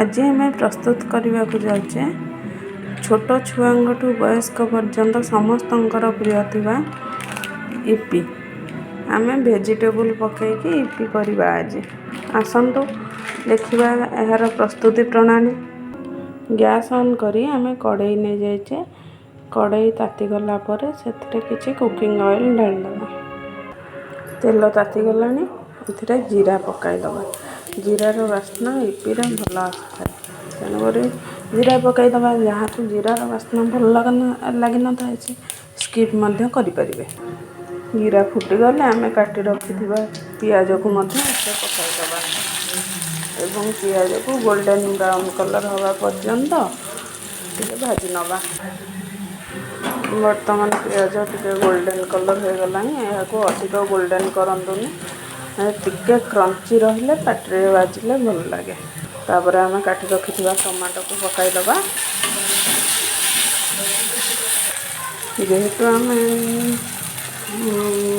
ଆଜି ଆମେ ପ୍ରସ୍ତୁତ କରିବାକୁ ଯାଉଛେ ଛୋଟ ଛୁଆଙ୍କଠୁ ବୟସ୍କ ପର୍ଯ୍ୟନ୍ତ ସମସ୍ତଙ୍କର ପ୍ରିୟ ଥିବା ଇପି। ଆମେ ଭେଜିଟେବୁଲ୍ ପକାଇକି ଇପି କରିବା ଆଜି। ଆସନ୍ତୁ ଦେଖିବା ଏହାର ପ୍ରସ୍ତୁତି ପ୍ରଣାଳୀ। ଗ୍ୟାସ୍ ଅନ୍ କରି ଆମେ କଡ଼େଇ ନେଇଯାଇଛେ। କଡ଼େଇ ତାତିଗଲା ପରେ ସେଥିରେ କିଛି କୁକିଂ ଅଏଲ୍ ଢାଳିଦେବା। ତେଲ ତାତିଗଲାଣି, ଏଥିରେ ଜିରା ପକାଇଦେବା। ଜିରାର ବାସ୍ନା ଇପିରେ ଭଲ ଆସିଥାଏ, ତେଣୁକରି ଜିରା ପକାଇଦେବା। ଯାହାକୁ ଜିରାର ବାସ୍ନା ଭଲ ଲାଗିନଥାଏ, ସେ ସ୍କିପ୍ ମଧ୍ୟ କରିପାରିବେ। ଜିରା ଫୁଟିଗଲେ ଆମେ କାଟି ରଖିଥିବା ପିଆଜକୁ ମଧ୍ୟ ଏଥିରେ ପକାଇଦେବା ଏବଂ ପିଆଜକୁ ଗୋଲ୍ଡେନ୍ ବ୍ରାଉନ୍ କଲର୍ ହେବା ପର୍ଯ୍ୟନ୍ତ ଟିକେ ଭାଜି ନେବା। ବର୍ତ୍ତମାନ ପିଆଜ ଟିକେ ଗୋଲ୍ଡେନ୍ କଲର୍ ହୋଇଗଲାଣି। ଏହାକୁ ଅଧିକ ଗୋଲ୍ଡେନ୍ କରନ୍ତୁନି, ଟିକେ କ୍ରଞ୍ଚି ରହିଲେ ପାଟିରେ ବାଜିଲେ ଭଲ ଲାଗେ। ତାପରେ ଆମେ କାଟି ରଖିଥିବା ଟମାଟୋକୁ ପକାଇଦେବା। ଯେହେତୁ ଆମେ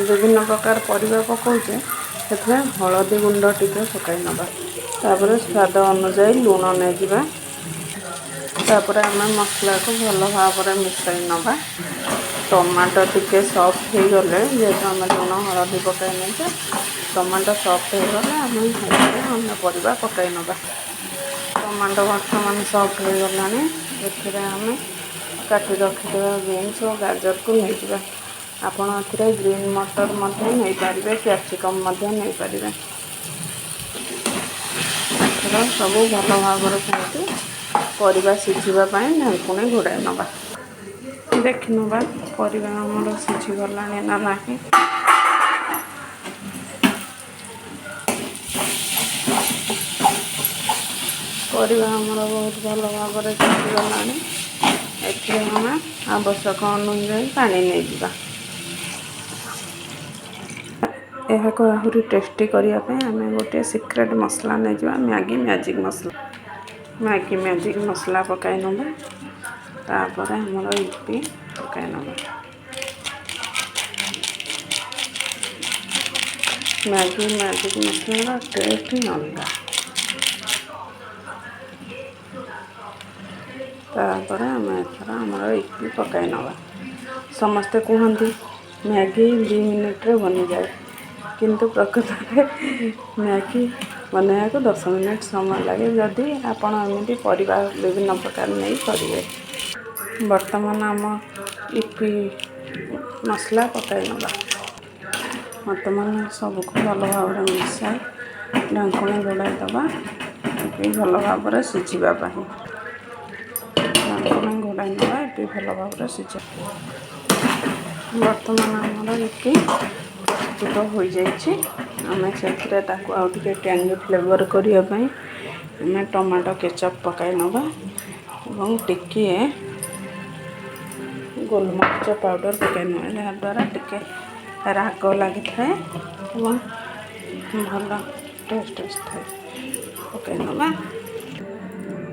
ବିଭିନ୍ନ ପ୍ରକାର ପରିବା ପକାଉଛେ, ସେଥିପାଇଁ ହଳଦୀ ଗୁଣ୍ଡ ଟିକେ ପକାଇ ନେବା। ତାପରେ ସ୍ୱାଦ ଅନୁଯାୟୀ ଲୁଣ ନେଇଯିବା। ତାପରେ ଆମେ ମସଲାକୁ ଭଲ ଭାବରେ ମିଶାଇ ନେବା। ଟମାଟୋ ଟିକେ ସଫ୍ଟ ହେଇଗଲେ, ଯେହେତୁ ଆମେ ଲୁଣ ହଳଦୀ ପକାଇ ନେଇଛେ, ଟମାଟୋ ସଫ୍ଟ ହେଇଗଲେ ଆମେ ଏଥିରେ ଅନ୍ୟ ପରିବା ପକାଇ ନେବା। ଟମାଟୋ ବର୍ତ୍ତମାନ ସଫ୍ଟ ହେଇଗଲାଣି। ଏଥିରେ ଆମେ କାଟି ରଖିଥିବା ବିନ୍ସ ଓ ଗାଜରକୁ ନେଇଯିବା। ଆପଣ ଏଥିରେ ଗ୍ରୀନ୍ ମଟର ମଧ୍ୟ ନେଇପାରିବେ, କ୍ୟାପ୍ସିକମ୍ ମଧ୍ୟ ନେଇପାରିବେ। ଏଥର ସବୁ ଭଲ ଭାବରେ ସେମିତି ପରିବା ସିଝିବା ପାଇଁ ଢାଙ୍କୁଣୀ ଘୋଡ଼ାଇ ନେବା। ଦେଖିନେବା ପରିବା ଆମର ସିଝିଗଲାଣି ନା ନାହିଁ। ପରିବା ଆମର ବହୁତ ଭଲ ଭାବରେ ସିଝିଗଲାଣି। ଏଥିରେ ଆମେ ଆବଶ୍ୟକ ଅନୁଯାୟୀ ପାଣି ନେଇଯିବା। ଏହାକୁ ଆହୁରି ଟେଷ୍ଟି କରିବା ପାଇଁ ଆମେ ଗୋଟିଏ ସିକ୍ରେଟ୍ ମସଲା ନେଇଯିବା, ମ୍ୟାଗି ମ୍ୟାଜିକ୍ ମସଲା। ମ୍ୟାଗି ମ୍ୟାଜିକ୍ ମସଲା ପକାଇ ନେବା। ତାପରେ ଆମର ଇପି ପକାଇ ନେବା। ମ୍ୟାଗି ମ୍ୟାଜିକ୍ ମସଲାର ଟେଷ୍ଟ ହିଁ ଅଲଗା। ତାପରେ ଆମେ ଏଥର ଆମର ଇପି ପକାଇ ନେବା। ସମସ୍ତେ କୁହନ୍ତି ମ୍ୟାଗି 2 ମିନିଟ୍ରେ ବନିଯାଏ, କିନ୍ତୁ ପ୍ରକୃତରେ ମ୍ୟାଗି ବନାଇବାକୁ 10 ମିନିଟ୍ ସମୟ ଲାଗେ, ଯଦି ଆପଣ ଏମିତି ପରିବା ବିଭିନ୍ନ ପ୍ରକାର ନେଇ କରିବେ। ବର୍ତ୍ତମାନ ଆମ ଇପି ମସଲା ପକାଇ ନେବା। ବର୍ତ୍ତମାନ ସବୁକୁ ଭଲ ଭାବରେ ମିଶାଇ ଢାଙ୍କୁଣୀ ଘୋଡ଼ାଇ ଦେବା ଇପି ଭଲ ଭାବରେ ସିଝିବା ପାଇଁ। ଢାଙ୍କୁଣୀ ଘୋଡ଼ାଇ ନେବା, ଇପି ଭଲ ଭାବରେ ସିଝା। ବର୍ତ୍ତମାନ ଆମର ଇପି ପ୍ରସ୍ତୁତ ହୋଇଯାଇଛି। ଆମେ ସେଥିରେ ତାକୁ ଆଉ ଟିକେ ଟ୍ୟାଙ୍ଗି ଫ୍ଲେଭର୍ କରିବା ପାଇଁ ଆମେ ଟମାଟୋ କେଚଅପ୍ ପକାଇ ନେବା ଏବଂ ଟିକିଏ ଗୋଲମରିଚ ପାଉଡ଼ର ପକାଇ ନେବା, ଯାହାଦ୍ୱାରା ଟିକେ ରାଗ ଲାଗିଥାଏ ଏବଂ ଭଲ ଟେଷ୍ଟ ଆସିଥାଏ। ପକାଇ ନେବା।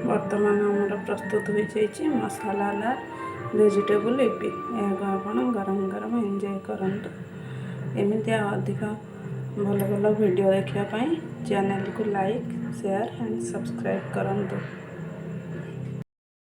ବର୍ତ୍ତମାନ ଆମର ପ୍ରସ୍ତୁତ ହୋଇଯାଇଛି ମସଲାଦାର ଭେଜିଟେବୁଲ୍ ଇପି। ଏହାକୁ ଆପଣ ଗରମ ଗରମ ଏନ୍ଜୟ କରନ୍ତୁ। ଏମିତି ଅଧିକ ଭଲ ଭଲ ଭିଡ଼ିଓ ଦେଖିବା ପାଇଁ ଚ୍ୟାନେଲକୁ ଲାଇକ୍, ସେୟାର ଆଣ୍ଡ ସବସ୍କ୍ରାଇବ୍ କରନ୍ତୁ।